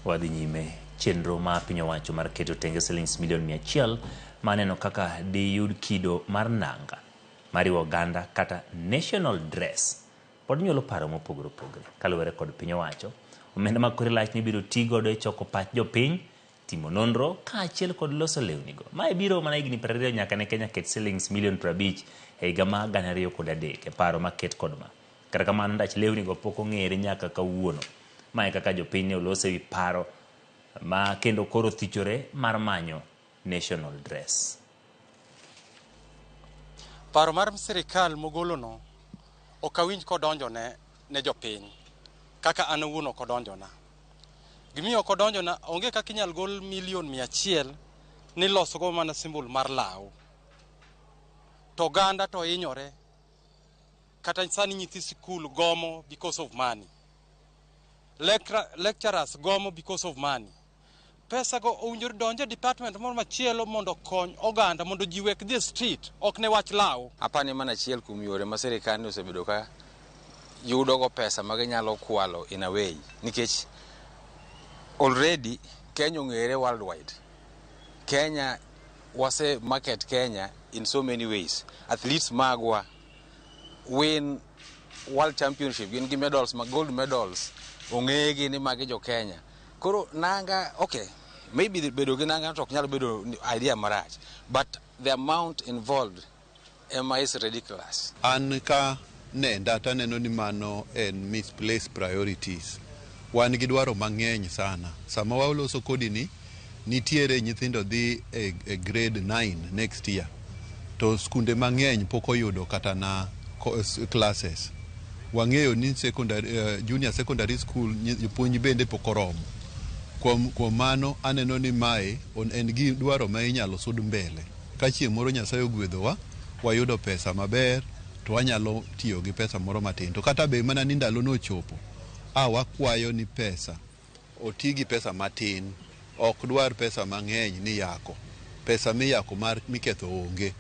Wadhi nyime. Chenro ma piny owacho mar keto tenge silings milion 100 maneno kaka diyud kido mar nanga mariwo oganda kata national dress pod nyuolo paro mopogore opogore. Kaluwore kod piny owacho, omenda ma kore lach ni ibiro ti godo e choko pach jopiny, timo nonro kaachiel kod loso lewnigo. Mae biro mana higni 20 nyaka ne Kenya ket silings milion 50 e higa ma 2003 e paro maket kod ma. Kata kamano, ndach lewnigo pok ong'ere nyaka kawuono. Mae kaka jopiny ne oloso ewi paro ma kendo koro thichore mar manyo national dress. Paro mar sirikal mogolono ok awinj kodonjone ne jopiny kaka an owuon ok odonjona. Gimiyo ok odonjona, onge kaka inyal gol milion 100 ni losogo mana symbol mar law. To oganda to hinyore, kata sani nyithi sikul gomo because of money. Lecturers gomo because of money. Pesa go owinjore donje department moro machielo mondo okony oganda, mondo ji wek dhi e street, ok ne wach law. Apani mana achiel kuom yore ma sirikal ni osebedo ka yudogo pesa ma ginyalo kwalo in a way, nikech already Kenya ong'ere worldwide. Kenya wase market Kenya in so many ways. Athletes magwa win world championship, gin gi medals, ma gold medals, ong'egi ni magi jo Kenya. Koro nanga, okay, maybe bedo gi nanga to ok nyal bedo idea marach, but the amount involved ema is ridiculous. An ka nenda taneno ni mano en misplaced priorities. Wan gi dwaro mang'eny sana. Sama waloso kodi ni, nitiere nyithindo dhi e grade 9 next year. To skunde mang'eny pok oyudo kata na classes. Wang'eyo ni junior secondary school jopuonj bende pok oromo. Kuom mano aneno ni mae en gi dwaro ma inyalo sud mbele. Ka chieng' moro Nyasaye ogwedhowa, wayudo pesa maber, to wanyalo tiyo gi pesa moro matin. To kata be mana ni ndalo no ochopo, a wakwayo ni pesa oti gi pesa matin, ok dwar pesa mang'eny ni yako. Pesa miyako mar miketho onge.